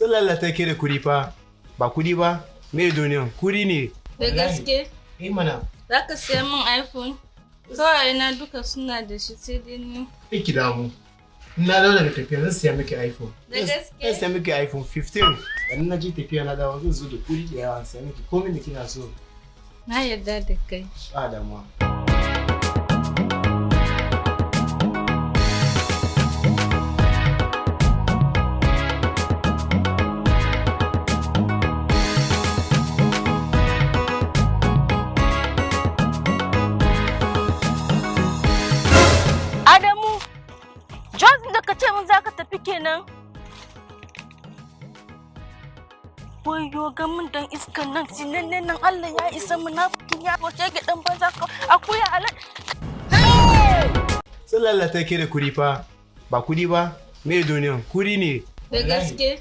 Sun lalata ke da kudi fa. Ba kudi ba, me duniyan kudi ne. Da gaske? Eh mana. Za ka siya min iPhone? Kawai na duka suna da shi, sai dai ni. Ki damu. In na dawo daga tafiya, zan siya miki iPhone. Da gaske? Zan siya miki iPhone 15. Dan na je tafiya na dawo, zan zo da kudi da yawa, siya miki komai da kina so. Na yarda da kai. Ba damuwa. Adamu, Jos da ka ce min za ka tafi kenan. Wayo ga mun dan iskan nan sinannen nan, Allah ya isa, munafikin ya wace ga dan banza ka akuya alal. Sun lalata ke da kudi fa. Ba kudi ba, me duniyan kudi ne. Da gaske?